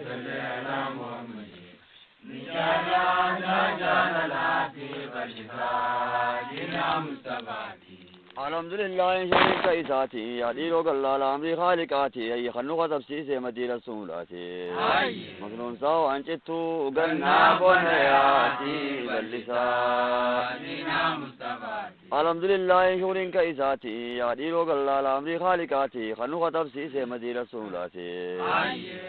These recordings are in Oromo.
Salli ala Muhammad. Jaalala jaalalaati bal'isaa diinaa Mustafaati. Alhamdulillah shariika isaati yaa dhiiroo gallaala amrii khaaliqaati ayyi kan nu katabsiise madii rasuulaati. Masnuunsaa waan cittuu gannaa bonayaati bal'isaa diinaa Mustafaati. Alhamdulillah shukriin isaati yaa dhiiroo gallaala amrii khaaliqaati kan nu katabsiise madii rasuulaati.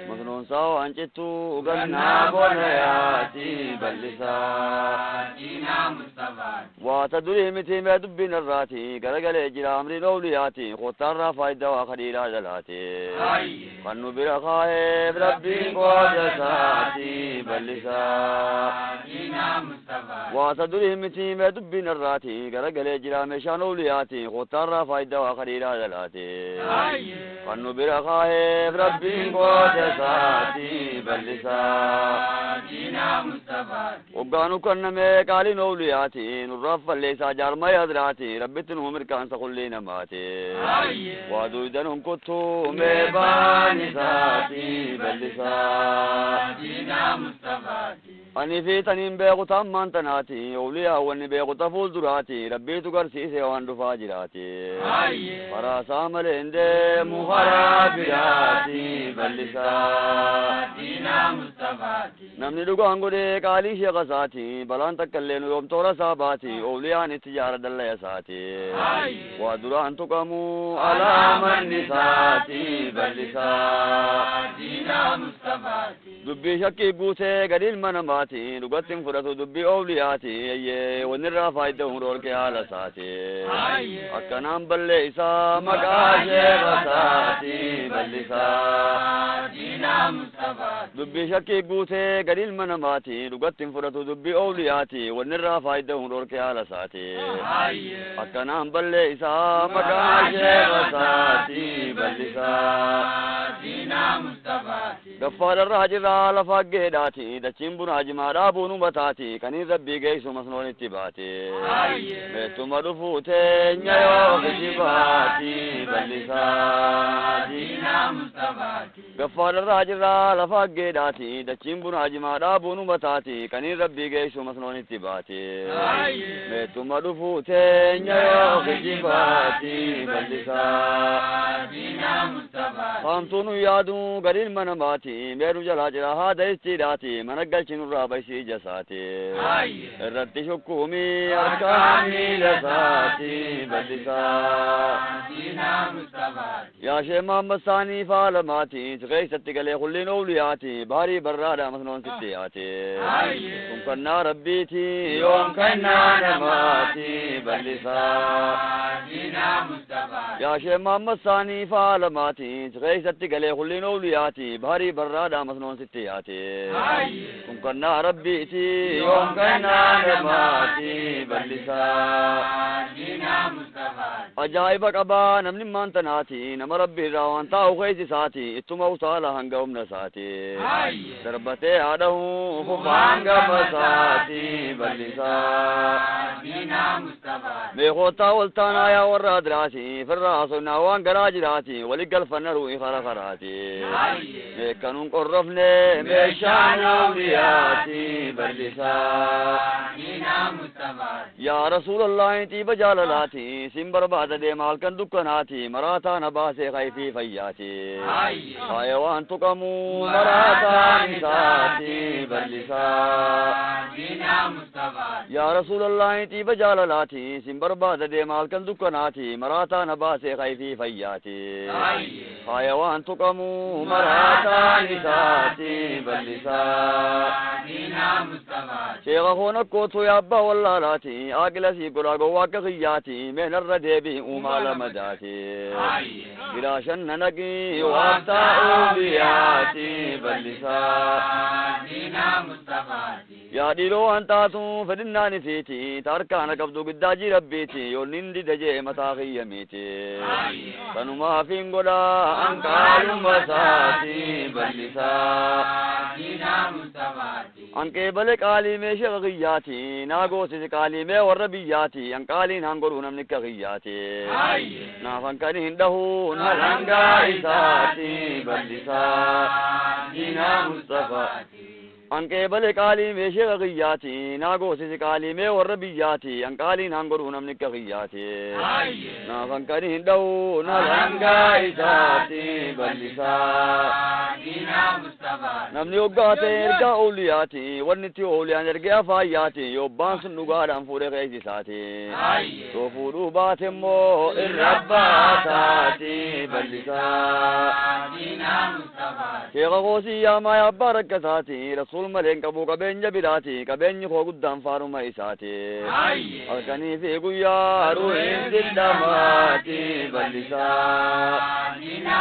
Masnuunsaa waan cittuu gannaa bonayaati bal'isaa diinaa Mustafaati. Waata durii miti mee dubbiin irraati garagalee jira amriin awliyaati kottaarraa faayidaa waa kadhiiraa jalaati. Kan nu bira kaa'eef rabbiin qooda isaati bal'isaa diinaa Mustafaati. Waata durii miti mee dubbiin irraati garagalee jira meeshaan awliyaati kottaarraa faayidaa waa kadhiiraa jalaati. Kan nu bira kaa'eef rabbiin qooda isaati bal'isaa diinaa Mustafaati. Hoggaanu kannamee qaaliin awliyaati nurraa falleessaa jaarmaa yaadiraati rabbitti nu mirkaansa kullii namaati. Waa duydan hunkuttuu mee baan isaati bal'isaa diinaa Mustafaati. Ani fi taniin beeku taammaan tanaati awliyaa wanni beeku ta fuulduraati rabbiitu garsiise waan dhufaa jiraati. Karaa isaa malee hin deemu karaa biraati bal'isaa diinaa Mustafaati. Namni dhugaan godhee qaalii sheeka isaati balaan takka illee nu yoomtoora isaa baati awliyaan itti jaara dallaya isaati. Waa duraan tuqamu alaamanni isaati bal'isaa diinaa Mustafaati. Dubbii shakkii guutee gadi ilma namaati dhugatti hin fudhatu dubbii awliyaati eeyyee wanni irraa faayidaa hin dhoorke haala isaati. Akkanaan ballee isaa maqaa sheeka isaati bal'isaa diinaa Mustafaati. Dubbii shakkii guutee gadi ilma namaati dhugatti hin fudhatu dubbii awliyaati wanni irraa faayidaa hin dhoorke haala isaati. Akkanaan ballee isaa maqaa sheeka isaati bal'isaa diinaa Mustafaati. Gaffaadharraa jirraa lafa geedhaati dachiin bunaa jimaa dhaabuun ummataati kaniin rabbii geessu masnoon itti baate. Meettuma dhufuu teenya yoo kijibaati bal'isaa diinaa Mustafaati. Gaffaadharraa jirraa lafa geedhaati dachiin bunaa jimaa dhaabuun ummataati kaniin rabbii geessu masnoon itti baate. Meettuma dhufuu teenya yoo kijibaati bal'isaa diinaa Mustafaati. Haamtuu nu yaadu gadi ilma namaati meeru jalaa jira haada istiidhaati mana galchinurraa baysii ija isaati. Irratti shukkuumii harkaa miila isaati bal'isaa diinaa Mustafaati. Yaa shee Mahammad Saanii faalamaati si keessatti galee kulliin awliyaati baarii barraadha masnoon sitti yaati. Kun kannaa rabbiiti yoom kannaa namaati bal'isaa diinaa Mustafaati. Yaa shee Mahammad Saanii faalamaati si keessatti galee kulliin awliyaati baarii barraadha masnoon sitti yaati. Kun kannaa rabbiiti yoom kannaa namaati bal'isaa diinaa Mustafaati. Ajaa'iba qabaa namni maantanaati nama rabbi irraa waan taa'u keessa isaati ittuma utaala hanga humna isaati. Darbatee haadhahu kufaan gama isaati bal'isaa diinaa Mustafaati. Meekotaa waltaanaa yaa warra adiraati firraa sonnaa waan garaa jiraati wali galfanna ru'ii kara karaati. Meekkanuun qorrofne meeshaan awliyaati bal'isaa diinaa Mustafaati. Yaa Rasuulallahi xiiba jaalalaati sin barbaada deema halkan dukkanaati maraataa na baasee kayfii fayyaati. Faaya waan tuqamu maraataan isaati bal'isaa diinaa Mustafaati. Yaa Rasuulallahi xiiba jaalalaati sin barbaada deema halkan dukkanaati maraataa na baasee kayfii fayyaati. Faaya waan tuqamu maraataan isaati bal'isaa diinaa Mustafaati. Sheekha koon akkootu yaa abbaa wallaalaati aaqila sii godhaa gowwaa akka kiyyaati meenarra deebii uumaa lamadaati. Biraa shanna naqii waan taa'uu biyyaati bal'isaa diinaa Mustafaati. Yaa dhiiroo waan taatu fedhinnaan isiiti tarkaana qabdu giddaajii rabbiiti yoonnin dida jee mataa kiyyamiiti sanumaaf hin godha anqaaluma isaati bal'isaa. Diinaa Mustafaati. Anqeebale qaalii mee sheeka kiyyaati naa goosisi qaalii mee warra biyyaati anqaaliin hangoruu namni akka kiyyaati naaf hanqani hin dhahuun halangaa isaati bal'isaa. Diinaa Mustafaati. Anqeebale qaalii mee sheeka kiyyaati naa goosisi qaalii mee warra biyyaati anqaaliin hangoruu namni akka kiyyaati naaf hanqani hin dhahuun halangaa isaati bal'isaa. Diinaa Mustafaati. Namni hoggaa ta'e ergaa ooliyaati wanni itti ooliyaan ergaa faayyaati yobbaan sun dhugaadhaan fuudhee keessisaati. Soo fuudhuu baate immoo irra baataati bal'isaa. Diinaa Mustafaati. Sheeka koosii yaamaa abbaa rakkasaati rasuul malee hin qabu qabeenya biraati qabeenyi koo guddaan faaruma isaati. Halkanii fi guyyaa ruuhin sidhamaati bal'isaa. Diinaa.